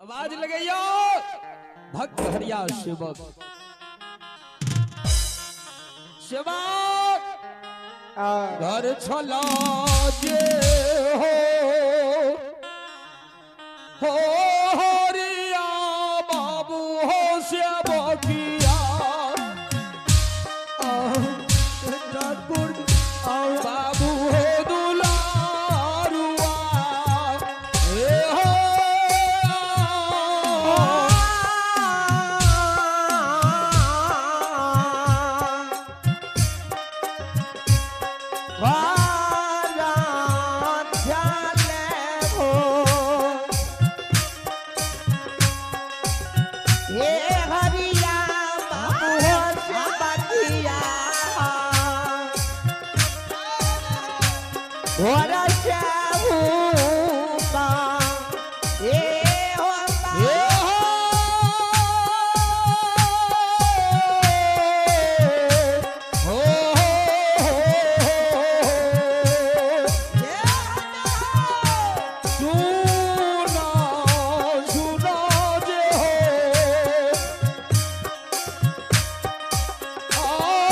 आवाज लगैयो भक्त हरिया सेवक सेवक घर छला जे हो हो हरिया बाबू हो सेवकिया ठाकुर बाबू हो दुलारुआ हे हो हे हो सुना सुना जे हो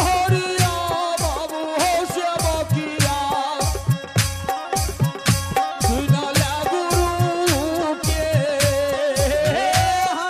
हरिया बाबू हो सेवकिया सुनला गुरु के हे हो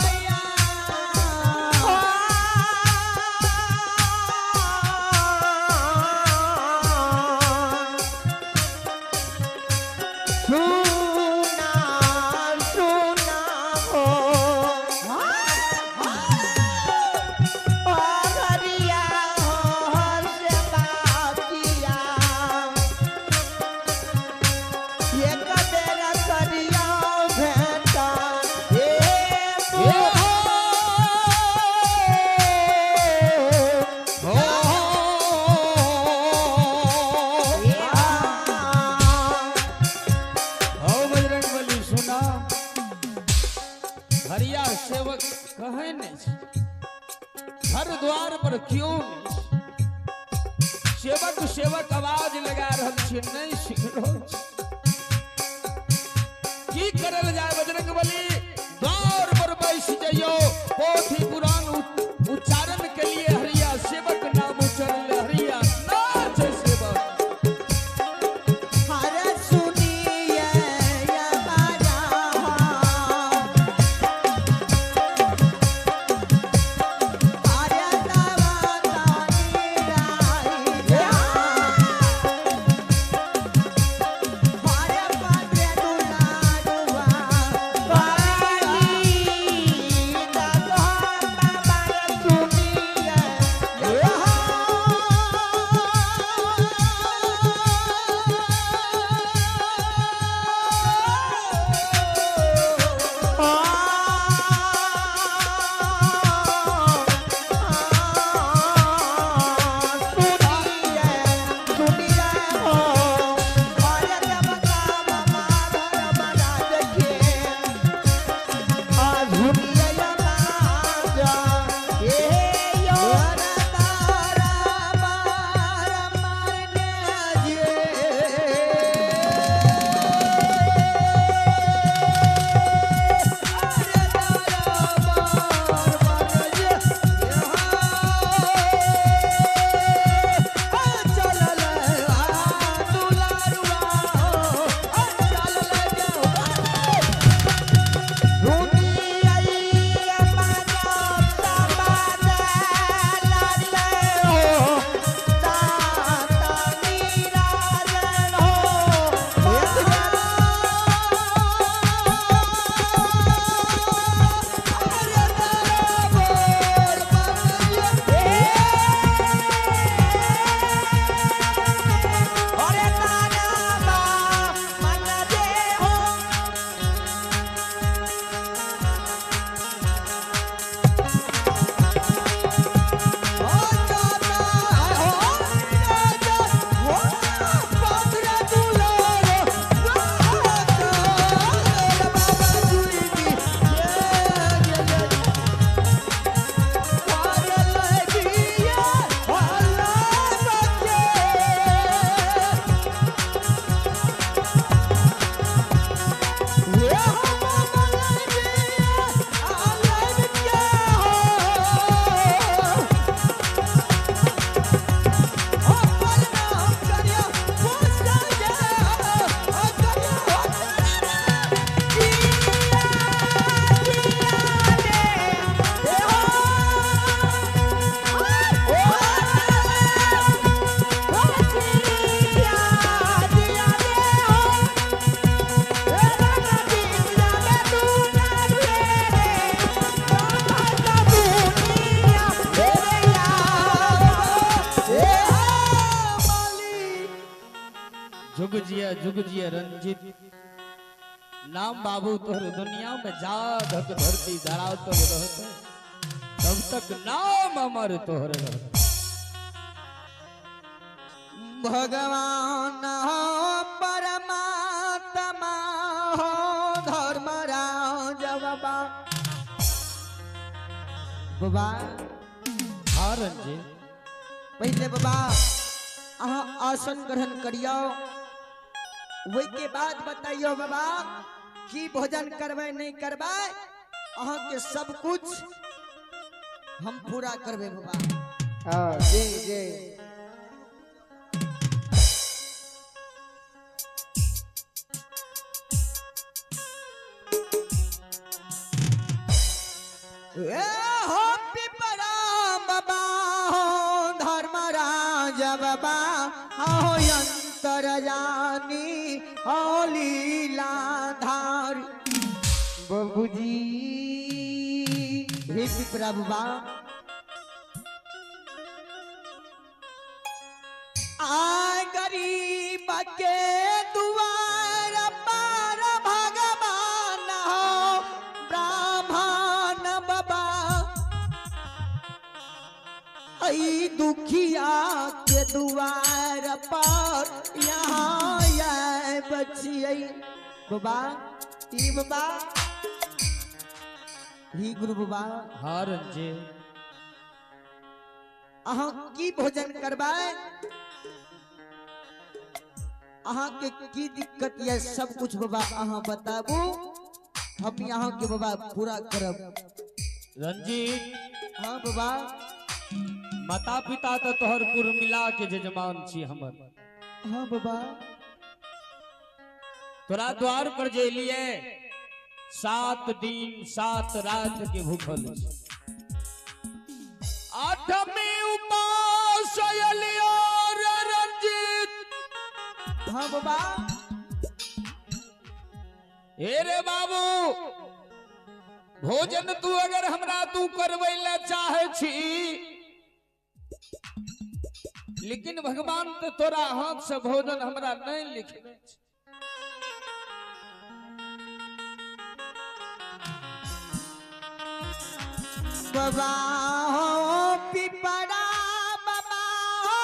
हो बजरंग बली सुना हरिया सेवक कहे नहीं छै। घर द्वार पर क्यों नहीं सेवक सेवक आवाज लगा रहल छै नहीं सुन रहल छै। की करल जाय बजरंग बली द्वार पर बैस जइयो पोथी पुराण उच्चारण के लिए हरिया सेवक नाम उच्चरल हरिया नाच सेवक Bye. जुग जिया रंजीत नाम बाबू तोहर दुनिया में जा धक धरती धरा तक रहते तब तक नाम अमर तोहर रहते। भगवान हो परमात्मा हो धर्मराज बाबा। बाबा हाँ रंजीत पहले बाबा अहाँ आसन ग्रहण करियो, वही के बाद बताइयो बाबा की भोजन करबै नहीं करबै, अहाँ के सब कुछ हम पूरा करबै बाबा। हाँ जी जी। ए हो पिपरा बाबा हो धर्मराज बाबा हो अंतर जानी हो लीलाधार बाबूजी। हे पिपरा बाबा आ गरीब के दुआर पर भगवान हो ब्राह्मण बाबा ऐ दुखिया के दुआर पर यहाँ आए बचिए बाबा। ई बाबा ही गुरु बाबा। हाँ रंजीत अहाँ की भोजन करबै, अहाँ के की दिक्कत यह सब कुछ बाबा अहाँ बताबू, हम यहाँ के बाबा पूरा करब। रंजीत हाँ बाबा। माता पिता तो तोहर कुल मिला के जजमान छी हमर। हाँ बाबा। तोरा द्वार पर जे लिए 7 दिन 7 रात के भूखल छी। आठवीं उपास अलियो रे रंजीत। हाँ बाबा। हे रे बाबू भोजन तू अगर हमरा तू करबै ला चाहे छी, लेकिन भगवान तो तोरा हाथ से भोजन हमरा नहीं लिखने छे। बाबा हो पिपरा बाबा हो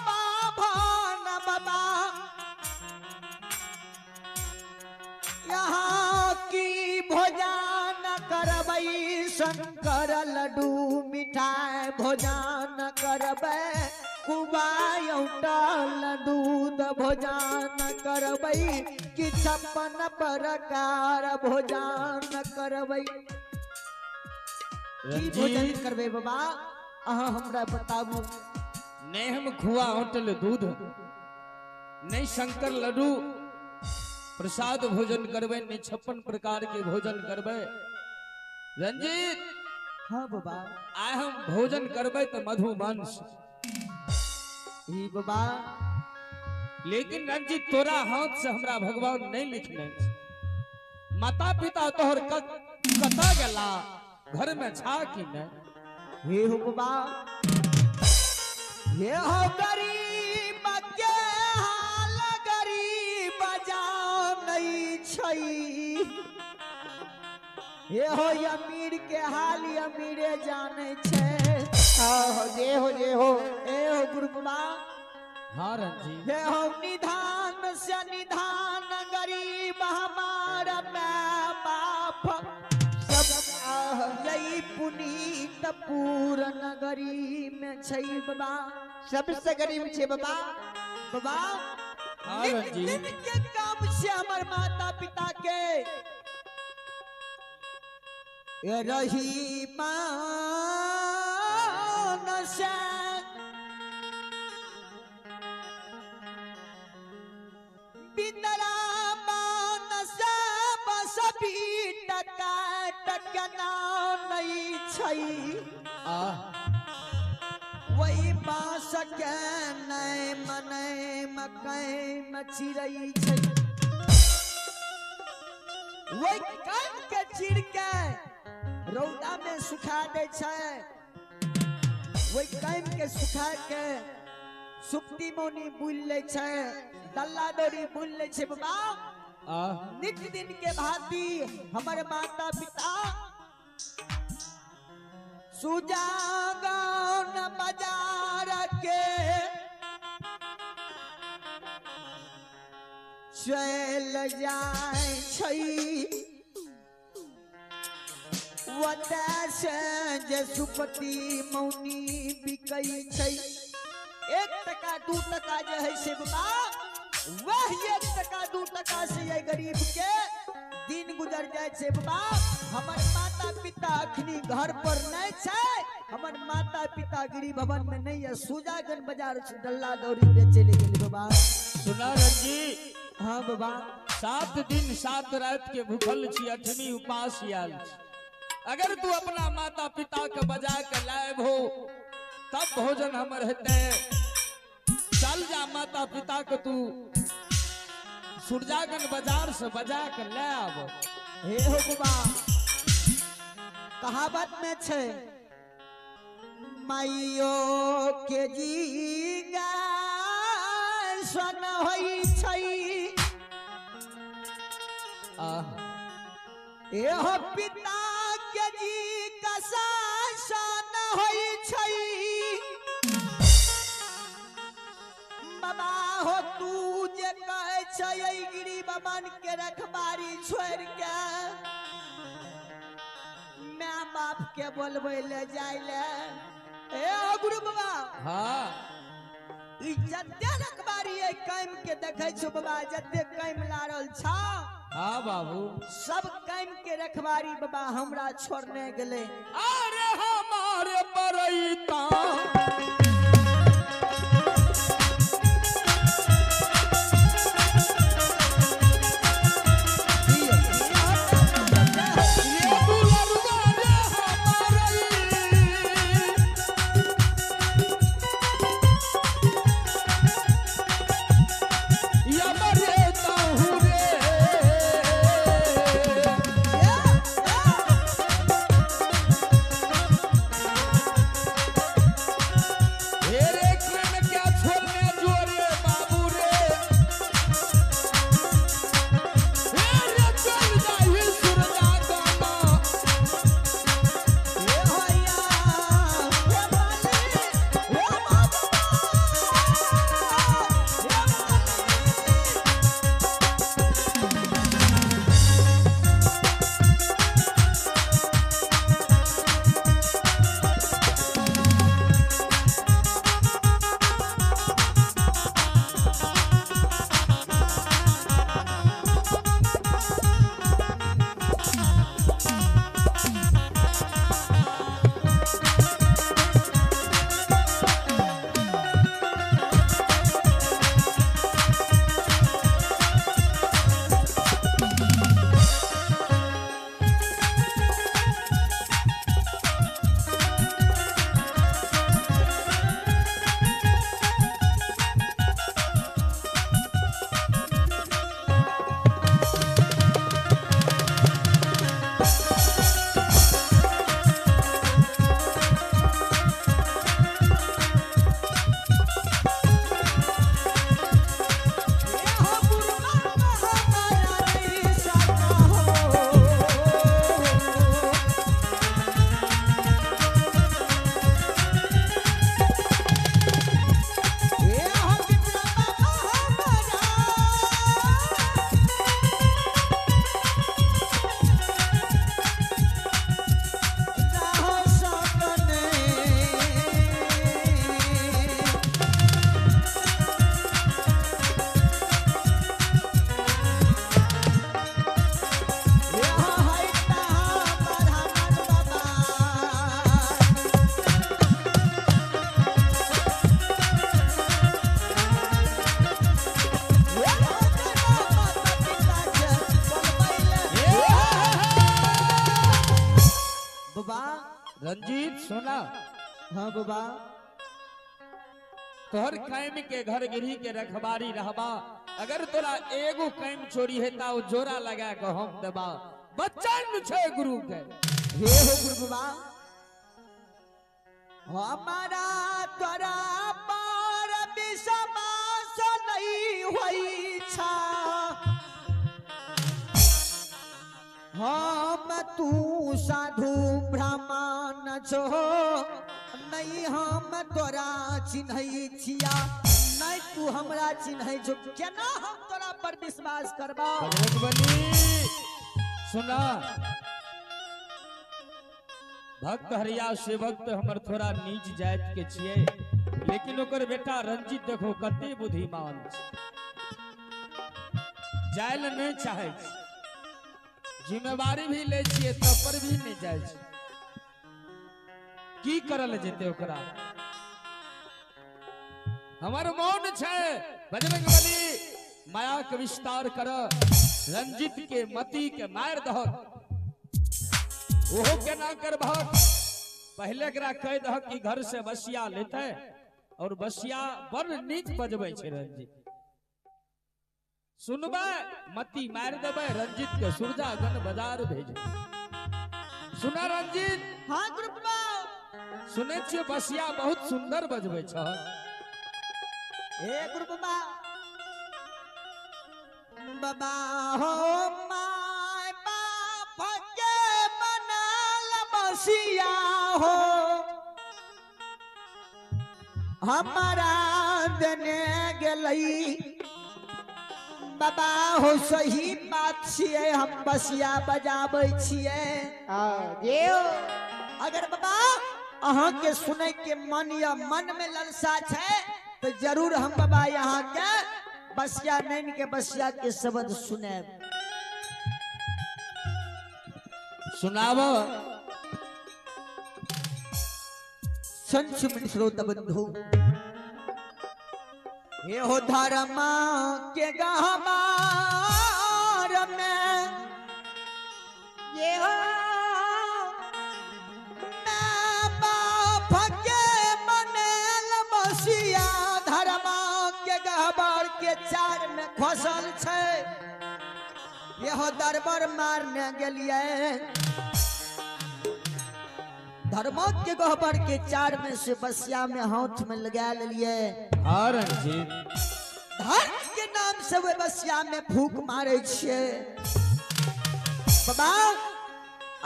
बाभन बाबा यहाँ की भोजन करबै शंकर लड्डू मिठाई भोजन करबै कुबायौटल दूध भोजन करबै कि 56 प्रकार भोजन करबै। की भोजन करबै बाबा अहाँ हमरा बताबू। नहीं हम खुआ होटल दूध नहीं शंकर लड्डू प्रसाद भोजन करबै, नहीं 56 प्रकार के भोजन करबै। रंजीत हाँ बाबा। आय हम भोजन करबै तो मधुमांस ही बाबा। लेकिन रंजीत तोरा हाथ से हमरा भगवान नहीं लिखने। माता पिता तोहर कता गेला घर में छा कि नहीं। हे हो बाबा हे हो गरीब के हाल गरीब जानै छै, हे हो अमीर के हाल अमीरे जानै छै। हो जे हो जे हो। ए हो गुरु बाबा। हाँ रंजीत। हे हो निधान से निधान गरीब हमारा मैं बाप सब यही पुनीत पूर्ण नगरी में छै बाबा। सबसे गरीब छे बाबा। बाबा दिन के काम से हमर माता पिता के रही मान से बिंदरा मान से बस भी टका टकना नहीं छै। वही बास के नहीं मने मकई मचिरई छै, वही कान के चीर के रौदा में सुखा दे छै, वही कान के सुखा के सुप्ती मौनी बुल लै छै, दल्ला दौरी बुल लै छै बाबा। नित दिन के भांति हमर माता पिता सुजागन बाजार के चल जाय छै। ओतय से जे सुपति मौनी बिकै छै, 1 टका 2 टका जे है से बाबा, वह 1 टका 2 टका से ये गरीब के दिन गुजर जाय छै बाबा। हमर माता पिता अखनी घर पर नहीं छै, हमर माता पिता गिरी भवन में नहीं है, सुजागन बाजार से डल्ला दौरी बेचे ले गेल बाबा। सुना रंजीत? हाँ बाबा। 7 दिन 7 रात के भूखल छी, 8वीं उपास आयल छी। अगर तू अपना माता पिता के बजा के लायब हो तब भोजन हमर हेतै। चल जा माता पिता के तू सुरजागन बाजार से बजा के ले आब। हे हो बाबा, कहावत में छै माइयो के जीगा सन होई छै, एहो पिता के जी कसान होई छै। बाबा हो तू जे कहै छै एहि गिरी बमन के रखबारी छोड़ के my बाप के बोलबै ले जाय ले। ए हो गुरु बाबा, हाँ ई जते रखबारी एहि काम के देखै छौ बाबा, जते काम लारल छौ, हाँ बाबू, सब काम के रखबारी बाबा हमरा छोड़ने गेले। अरे हमारे परैता रंजीत सोना। हाँ बाबा, तोहर कैम के घर गिरी के रखबारी रहबा, अगर तोरा एगो कैम चोरी हेता ओ जोरा लगा के हम देबा। बच्चन छे गुरु के। हे हो गुरु बाबा, हमारा तोरा पर विश्वास हम तू साधु ब्राह्मण छो नहीं हम तोरा चिन्है छिया नहीं तू हमरा चिन्है छो केना हम तोरा पर विश्वास करबा। बजरंगबली सुना भक्त हरिया सेवक तो हमर थोड़ा नीच जात के छिए लेकिन ओकर बेटा रंजीत देखो कते बुद्धिमान छै जाय ले नहीं चाहे छै जिम्मेवारी भी ले छिए तब पर भी नहीं जाय छै की करल जेते ओकरा हमर मौन छै बजरंगबली माया के विस्तार कर रंजीत के मति के मार दहक ओहो केना करबहक पहले एकरा कह दहक कि घर से बसिया लेते और बसिया बड़ नीक बजबै छै रंजीत सुनबै मति मार देबै रंजीत के सुरजागंज बाजार भेज। सुना रंजीत। हाँ गुरु बाबा सुनै छियै बसिया बहुत सुंदर बजबै छ। हे गुरु बाबा बाबा हो my बाप के बनल बसिया हो हमारा देने गेलई बाबा हो सही बात छियै हम बसिया बजाबै छियै। अगर बाबा अहाँ के सुनै के मन या मन में ललसा छै तो जरूर हम बाबा यहाँ के बसिया नैन के बसिया के शब्द सुने। सुनाव संत श्रोता बंधु ये हो धर्मा के गहवार में ये हो मैं बाप के बनल बसिया धर्मा के गहवार के चार में खसल छै ये हो दरबार मारने गेलिए धर्मा के गहबर के चार में से बसिया में हाथ में लगा लिए। हाँ रंजीत धर्म के नाम से वे बसिया में फूक मारे छिए। बाबा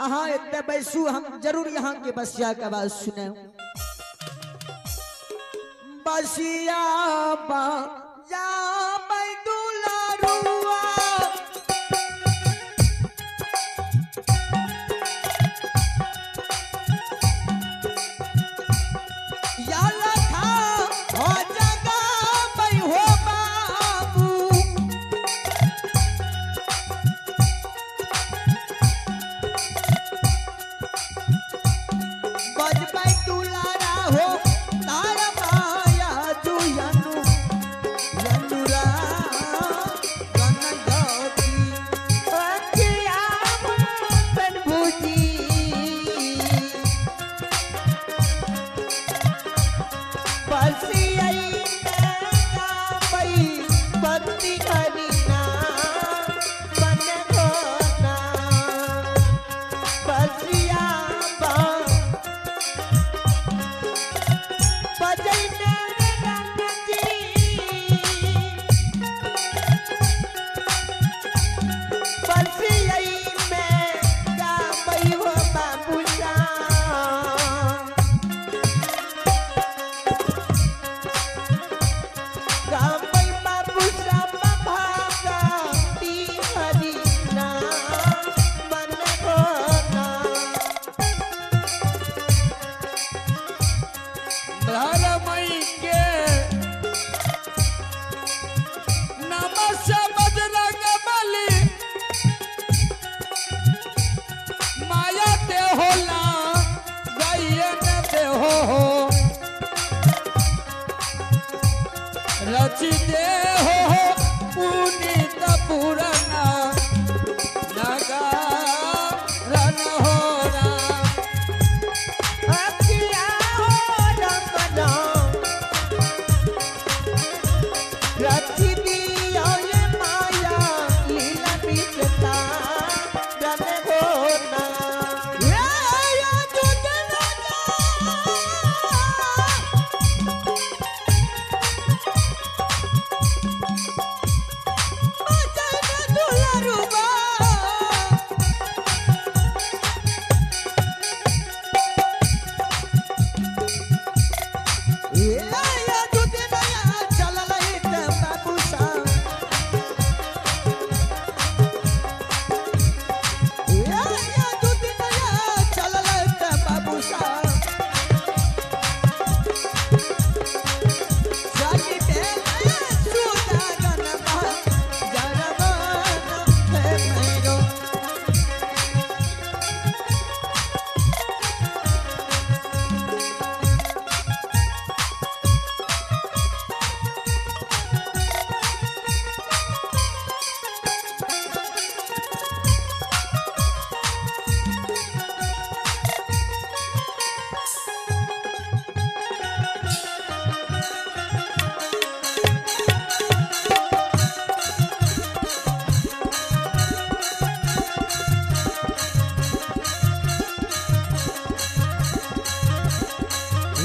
अहाँ एते बैसू हम जरूर यहाँ के बसिया के आवाज सुने। बसिया बा जा दुलारुआ हो तारा माया तू यनु यनु।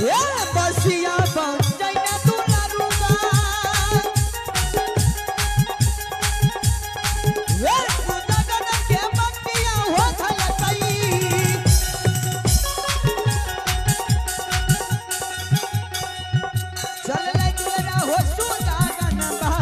ये बसिया बजैना दुलारुआ ये सुजागन के बतिया हो थलकई चल ले दुलरा हो सुजागन बा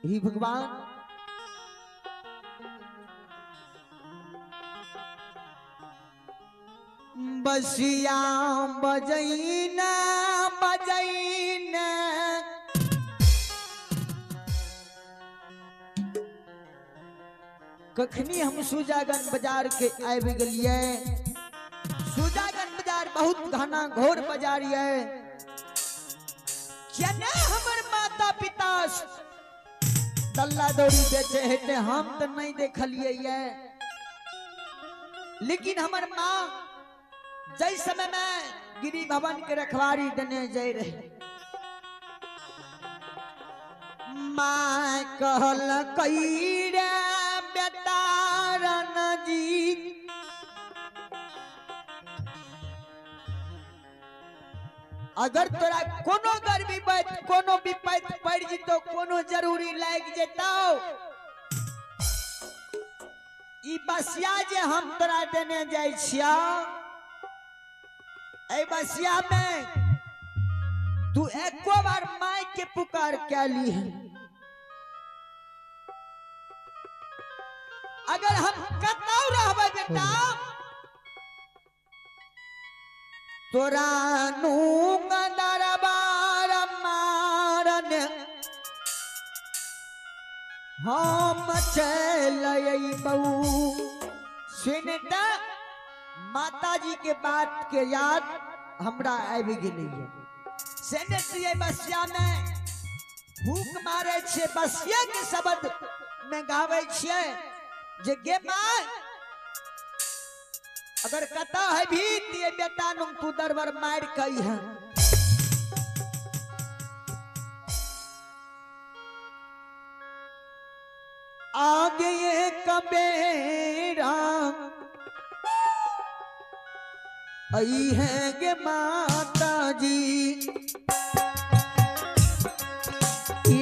ही भगवान बसिया बजैना बजैना कखनी हम सुजागन बाजार के आबि गेलियै। सुजागन बाजार बहुत घना घोर बाजार ये। चने हमर माता पिता दल्ला दौड़ी बेचे हेते हम तो नहीं देखलिए ये, लेकिन हमर माँ जै समय में गिरी भवन के रखवारी देने जाय रहे, माँ कहल कई रे बेटा रणजीत अगर तोरा कोनो गर्मी बैठ कोनो विपैत पड़ जितो कोनो जरूरी लाग जेतो ई बसिया जे हम तोरा देने जाय छिया ए बसिया में तू एको बार माय के पुकार क्या ली है। अगर हम कतौ रहबै बेटा तोरा नूंग दरबार मारन हम चल अइबौ। सुनता माताजी के बात के याद हमरा आबि गेलैया। सेने बसिया में भूख मारे छे बसिया के शब्द में गावे छियै जे गे मां अगर कता है भी ते बेटा नुम तू दरबार मार कई है। आगे ये कबेरा आई है गे माता जी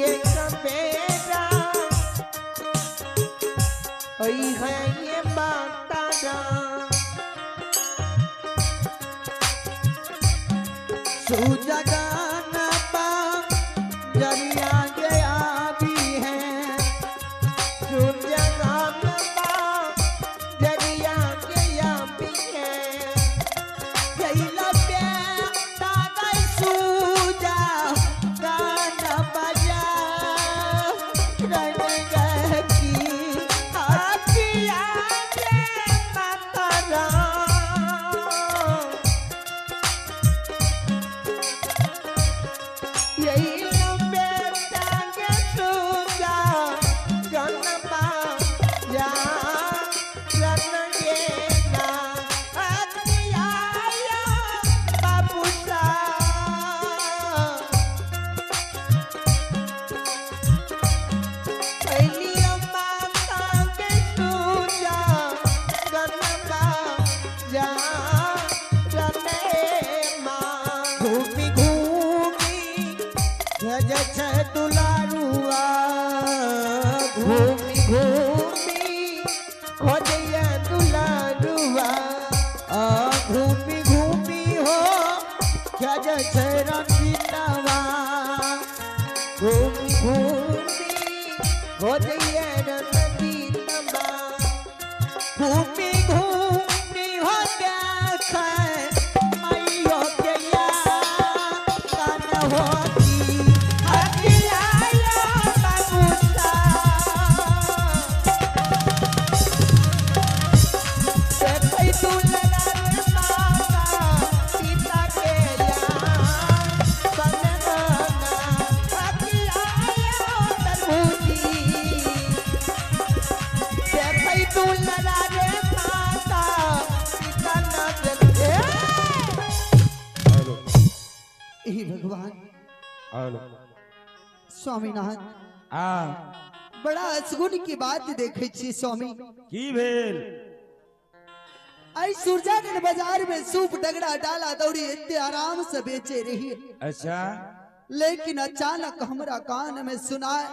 ये कबेरा आई है ये माता जी सुजगान पा जरिया गया भी है सुजगान पा जरिया गया भी है कैला बेटा गई सुजगान बजा रण की आखिया के माता राम घूमी घूमी जय दुलारुआ घूमी घूमी खोजया दुलारुआ घूमी घूमी हो जय रंजीतवा घूमी घूमी हो जइए रंजीतवा घूमी घूमी हो देखे माइयो के या तन होती हकियायो बाबूसा देखै दुलरा रे माता सीता के या सनना हकियायो तरबूजी देखै दुलरा रे माता सीता न देखे। हे भगवान स्वामीनाथ आ बड़ा असगुन की बात देखे छी स्वामी। की भेल? आई सुरजागंज बाजार में सूप डगड़ा डाला दौड़ी इतने आराम से बेचे रही। अच्छा। लेकिन अचानक हमरा कान में सुनाए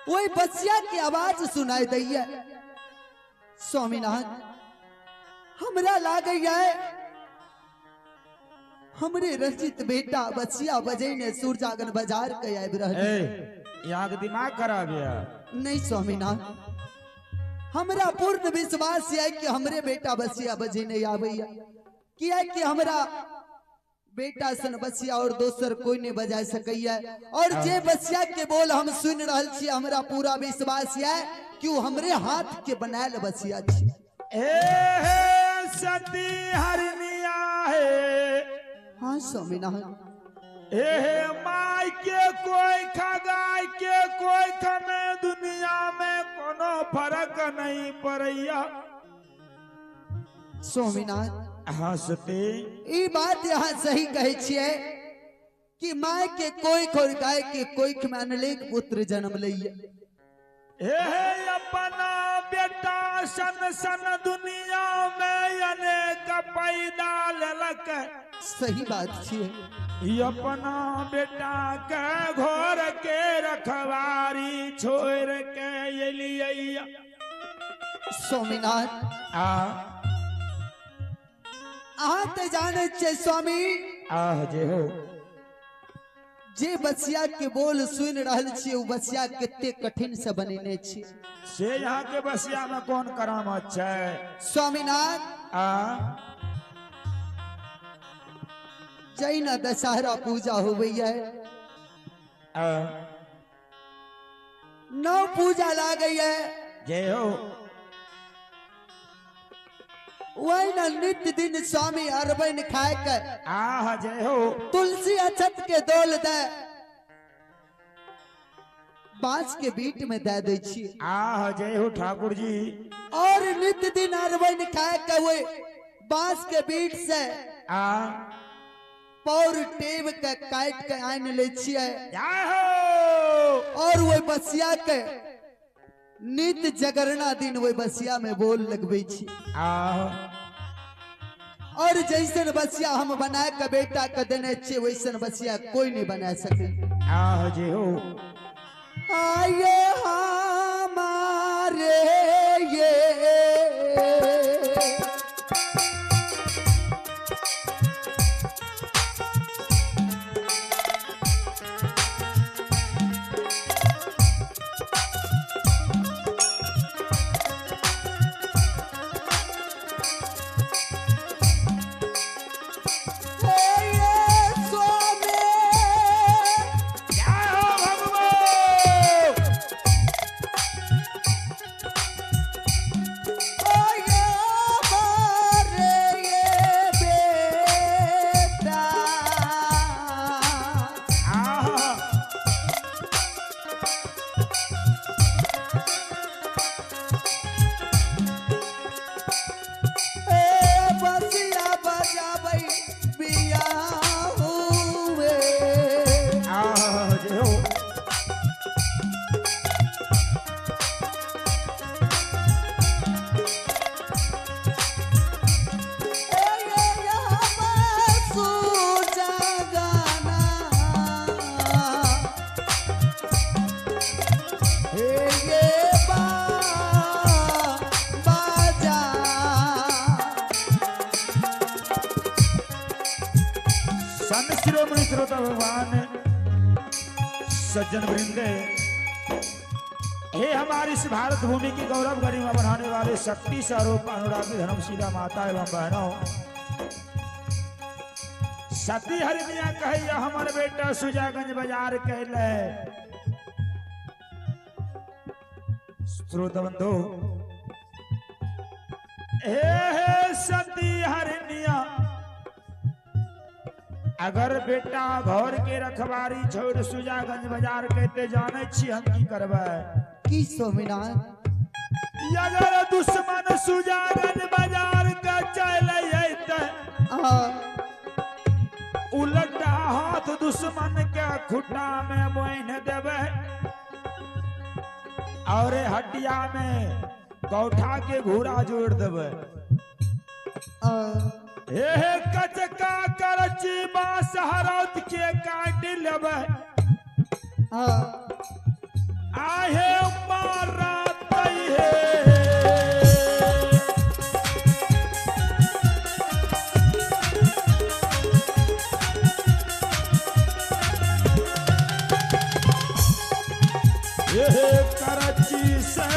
वही बसिया की आवाज सुनाई दैया। स्वामीनाथ हमरा लागे है हमरे रंजित बेटा बसिया बजे ने सुरजागंज बाजार के आबि रहल। ए यहाँ के दिमाग खराब है। नहीं स्वामीनाथ हमरा पूर्ण विश्वास है कि हमरे बेटा बसिया बजे नहीं आबैया, किया कि हमरा बेटा सन बसिया और दोसर कोई नहीं बजा सकैया। और जे बसिया के बोल हम सुन रहल छी हमरा पूरा विश्वास है कि वो हमरे हाथ के बनायल बसिया छी। ए हे सती हरनिया है। हाँ स्वामीनाथ। ए हे my के कोई खगाय के कोई खमे दुनिया में कोनो फर्क नहीं पड़ैया। स्वामीनाथ हाँ सती ई बात यहाँ सही कहे छियै कि my के कोई और गाय के कोई में अनेक पुत्र जन्म लैया। हे हे अपना बेटा सन सन दुनिया में अनेक पैदा लेलक। सही बात छियै। अपना बेटा के घर के रखवारी छोड़ के एलियै। स्वामीनाथ आ अहाँ तो जाने छियै स्वामी आह जे हो जे बसिया के बोल सुन रहल छियै ओ बसिया कते कठिन से बनेने छी। से यहाँ के बसिया में कौन करामत छै? स्वामीनाथ आ जैना दशहरा पूजा होवैया नौ पूजा लागैया जय हो वही ना नित्य दिन स्वामी अरबन खाए के आह जय हो तुलसी अछत के डोल दे बांस के बीट में दे दे छी। आह जय हो ठाकुर जी। और नित्य दिन अरबन खाए के वही बांस के बीट से आ पौर टेब के काट के आन ले छियै। जय हो। और वही बसिया के नित जगरना दिन वही बसिया में बोल लगबे छी। और जैसन बसिया हम बना के बेटा के देने छियै वैसन बसिया कोई नहीं बना सके। आह जी हो। आये हमारे ये शिरोमणि श्रोता भगवान सज्जन वृंदे हे हमारी इस भारत भूमि की गौरव गरिमा बढ़ाने वाले शक्ति स्वरूप अनुरागी धर्मशीला माता एवं बहनों, सती हरिमिया कहिया हमर बेटा सुजागंज बाजार कहले। श्रोत बंधु, हे हे सती हरिमिया, अगर बेटा घर के रखवारी छोड़ सुजागंज बाजार कहते जाने छी हम की करबै? की स्वामीनाथ? अगर दुश्मन सुजागंज बाजार के चल अयते उलटा हाथ दुश्मन के खुटा में बांध देवे और हटिया में गौठा के घोड़ा जोड़ देवे। हे हे कचका करची बांस हरौत के काट लेवे आहे मारा तई हे। करची से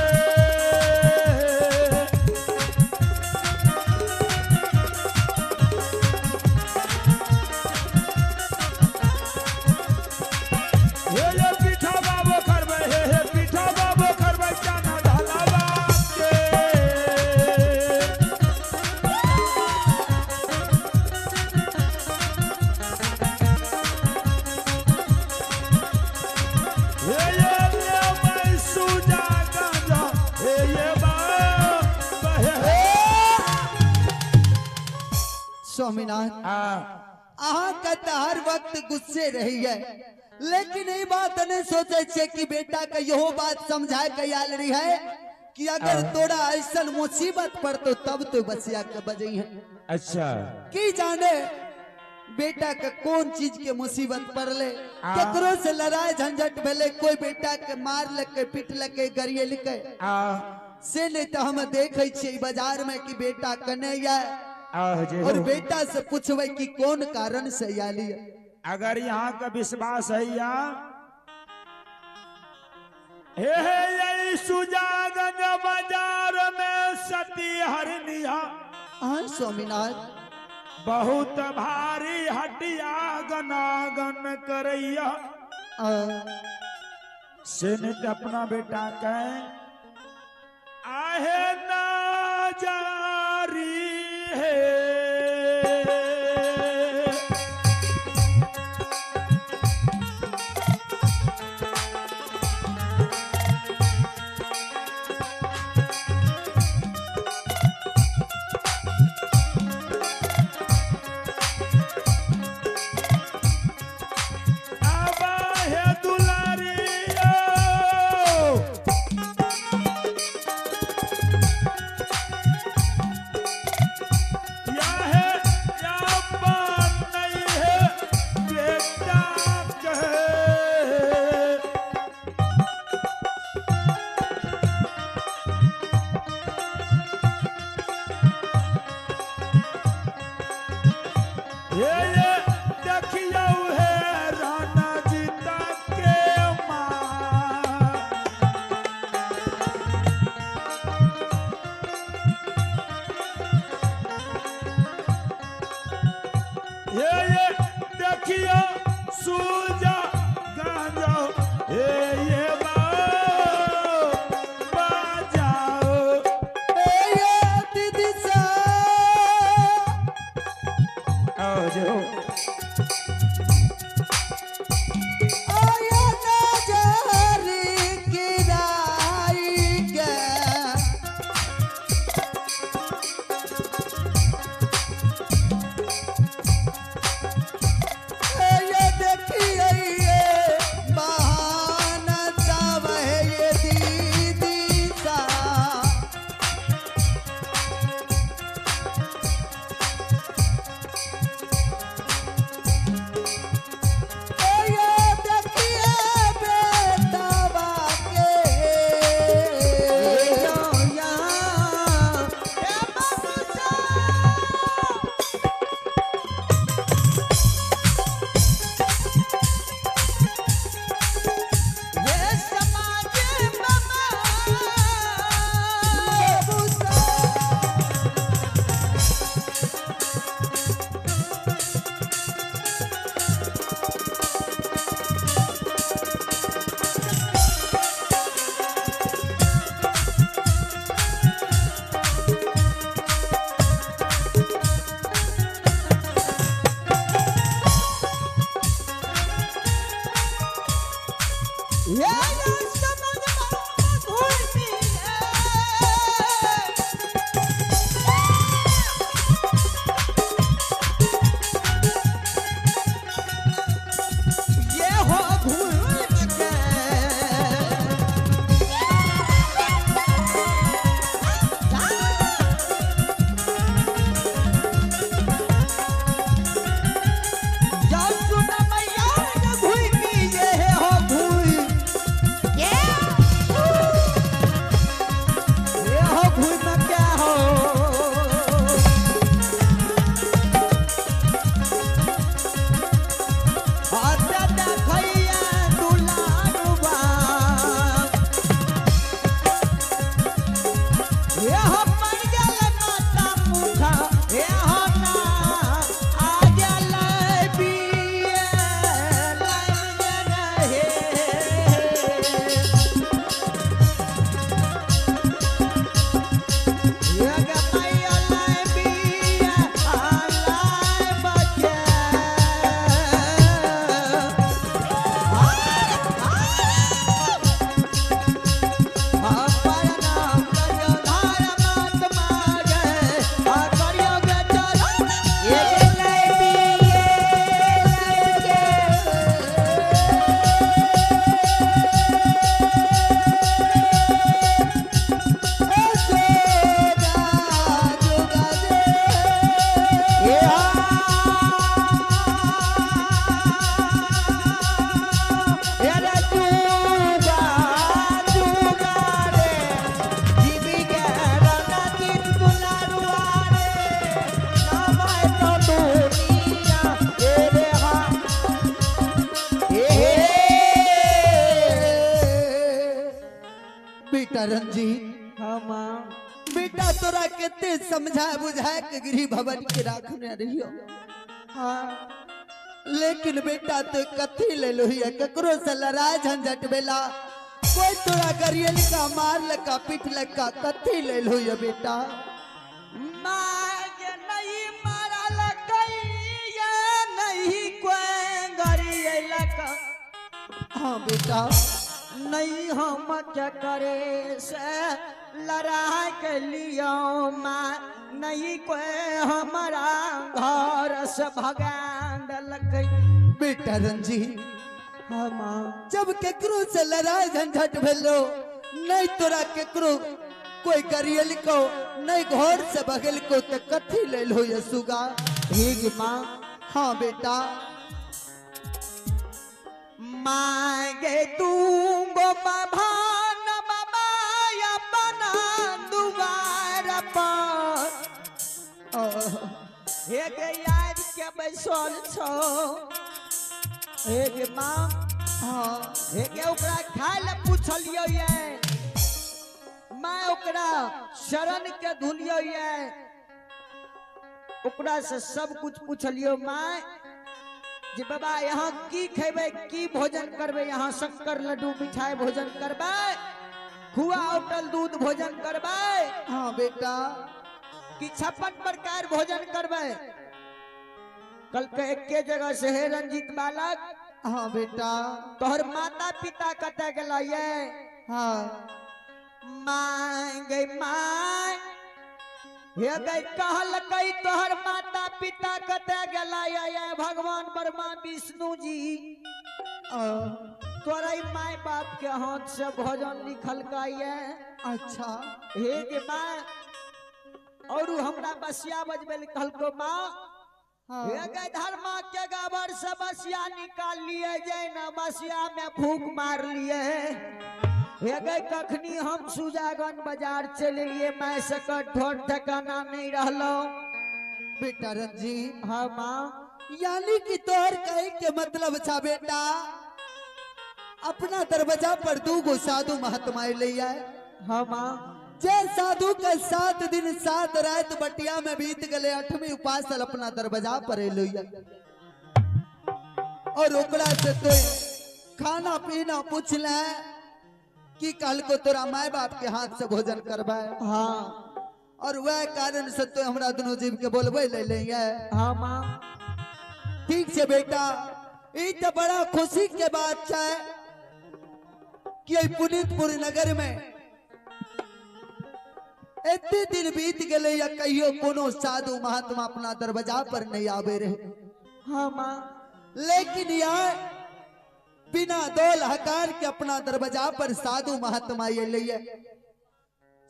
स्वामीनाथ, अहाँ का तो हर वक्त गुस्से रही है, लेकिन ये बात नहीं सोचे छे कि बेटा का यो बात समझाए के आयल रही है कि अगर तोरा ऐसा मुसीबत पड़ तो तब तो बसिया के बजई है। अच्छा, की जाने बेटा का कौन चीज के मुसीबत पड़ले, केकरो से लड़ाई झंझट भेले, कोई बेटा के मार लके पीट लके गरियल के से नहीं तो हम देखे छियै बाजार में कि बेटा कने या और बेटा से पूछवे कि कौन कारण से आली। अगर यहाँ का विश्वास है या हे हे यही सुजागंज बाजार में सती हरनिया। हाँ स्वामीनाथ, बहुत भारी हटिया गनागन करैया से नहीं अपना बेटा कहे आहे ना जारी है। देखिए। बेटा रंजीत। हाँ माँ। बेटा तोरा केते समझा बुझा के गृह भवन के राखने रहियो। हाँ। लेकिन बेटा तो कथी ले लोही ककरो से लड़ाई झंझट बेला कोई तोरा गरियल का मार लका पीट लका कथी ले लोही बेटा। माँ के नहीं मारा लकई या नहीं कोई गरियल का। हाँ बेटा। नहीं हम क्या करे से लड़ा के लियो माँ नहीं कोई हमारा घर से भगा देलक। बेटा रंजीत। हाँ माँ। जब केकरो से लड़ाई झंझट भेलो नहीं तोरा केकरो कोई गरियल को नहीं घर से भगल को तो कथी ले लो ये सुगा। ठीक माँ। हाँ बेटा। मांगे तुम गो भान बाबा अपना दुआर पर हे गे यार के बैसल छो हे गे माँ। हाँ। हे गे ओकरा खाय ले पूछलियो ये माँ ओकरा शरण के धुलियो ये ओकरा से सब कुछ पूछलियो माँ जे बाबा यहाँ की खेबे की भोजन करबे यहाँ शक्कर लड्डू मिठाई भोजन करबे खुआ होटल दूध भोजन करबे। हाँ बेटा। कि 56 प्रकार भोजन करबे। कल के एके जगह से हे रंजीत बालक। हाँ बेटा। तोहर माता पिता कतऽ गेल ये। हाँ। मांगे माँ हे गई कहलकै तोहर माता पिता कतऽ गेला ये भगवान ब्रह्मा विष्णु जी तोरा my बाप के हाथ से भोजन लिखलकै ये। अच्छा। हे गे माँ और हमरा बसिया बजबे कहलको माँ। हे गई धर्मा के गोबर से बसिया निकाल लिए जे न बसिया में फूक मार लिए। हे गई कखनी हम सुजागन बाजार चल लिए मैं सकर ठोर ठिकाना नहीं रहलो। बेटा रंजीत। हाँ माँ। यानी कि तोहर कहे के मतलब छा बेटा अपना दरवाजा पर दू गो साधु महात्मा ले आए। हाँ माँ। जे साधु के 7 दिन 7 रात बटिया में बीत गए 8वीं उपासल अपना दरवाजा पर ले और ओकरा से तो खाना पीना पूछ ले कि कल को तोरा माय बाप के हाथ से भोजन करवाए। हाँ। और वह कारण से तो हमरा दोनों जीव के बोलबे ले ले। हाँ माँ। ठीक से बेटा ई तो बड़ा खुशी के बात है कि पुनीतपुर नगर में एते दिन बीत गए या कहियो कोनो साधु महात्मा अपना दरवाजा पर नहीं आवे रहे। हाँ माँ। लेकिन यार बिना दौल हकार के अपना दरवाजा पर साधु महात्मा ये लिए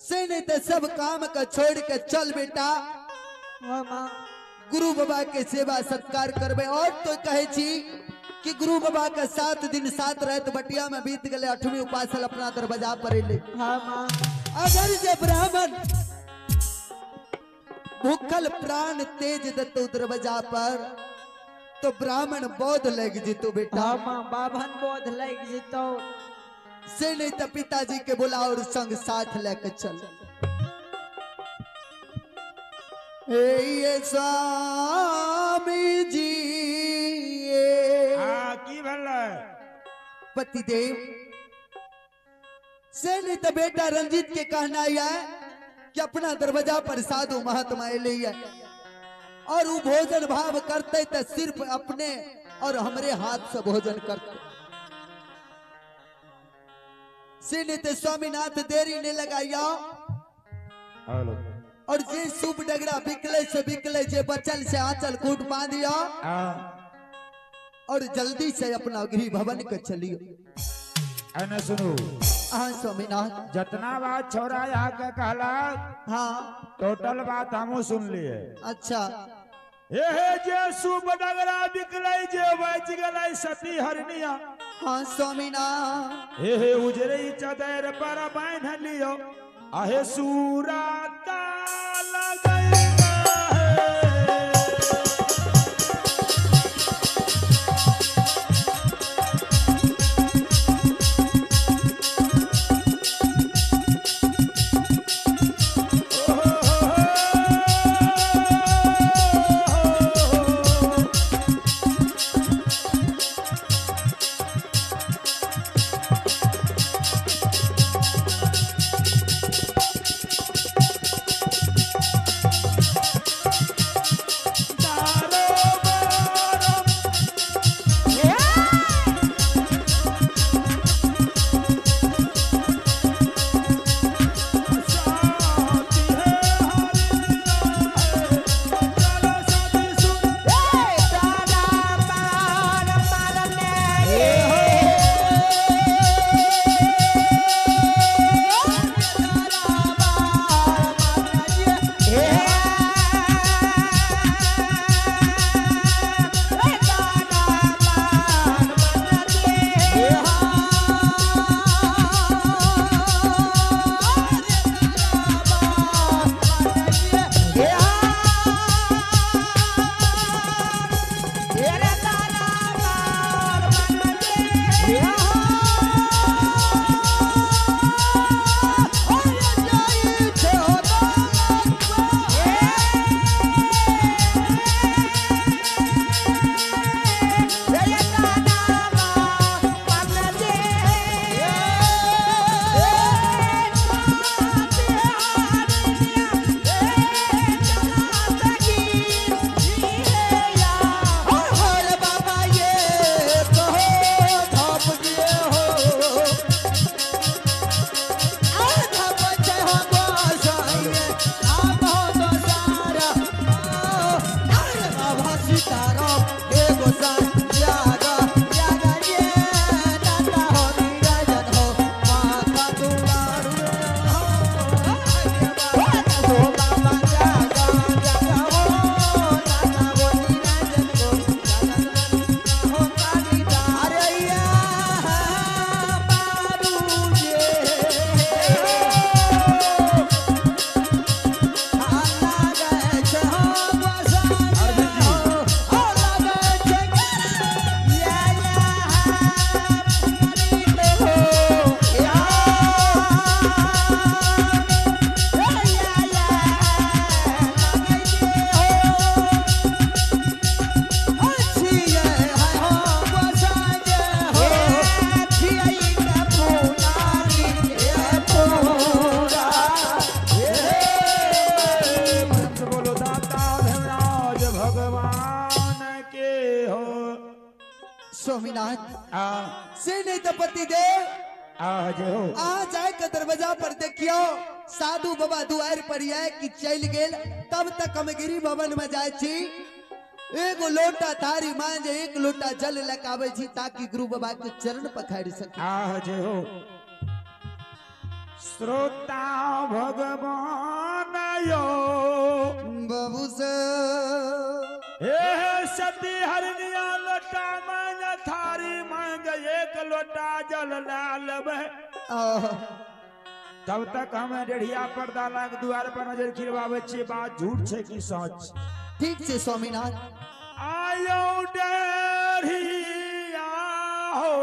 से नहीं तो सब काम का छोड़ के चल बेटा। हाँ माँ। गुरु बाबा के सेवा सत्कार करबे। और तो कहे छी कि गुरु बाबा के 7 दिन 7 रात बटिया में बीत गए, 8वीं उपासल अपना दरवाजा पर ले। हाँ माँ। अगर जे ब्राह्मण भूखल प्राण तेज दत्तो दरवाजा पर तो ब्राह्मण बोध लग जितो बेटा। हाँ माँ, बाभन बोध लग जितो। से नहीं तो पिताजी के बोला और संग साथ लेकर चल। हे ये स्वामी जी की भला पतिदेव। से नहीं तो बेटा रंजीत के कहना यह कि अपना दरवाजा पर साधु महात्मा है और वो भोजन भाव करते तो सिर्फ अपने और हमरे हाथ से भोजन करते। से नहीं तो स्वामीनाथ देरी नहीं लगाइया और जे सूप डगरा बिकले से बिकले, जे बचल से आंचल कूट बांधिया और जल्दी से अपना गृह भवन के चलियो। सुनो। हाँ स्वामीनाथ। जितना बात छोरा यहाँ के कहला, हाँ टोटल बात हमू सुन लिए। अच्छा। हे जे सूप डगरा बिकले जे बच गए सती हरनिया। हाँ स्वामीनाथ। हे उजरे चदर पर बांध लियो आहे सूरा ताला गई। स्वामीनाथ से नहीं तो पति देव आ जे हो। अहाँ जाय के दरवाजा पर देखियो साधु बाबा दुआर पर आए कि चल गेल, तब तक हम गिरी भवन में जाय छी, एगो लोटा थारी मांजे एक लोटा जल लकावे छी ताकि गुरु बाबा के चरण पखाड़ सके। आ जे हो। श्रोता भगवान यो बाबू से हे सती हरनिया लोटा मांग थारी मांग एक लोटा जल लालबे, तब तक हम डेढ़िया पर्दा लाग द्वार पर नजर खिलवावे छी, बात झूठ छे कि सच? ठीक छे स्वामीनाथ। आयो डेढ़िया हो।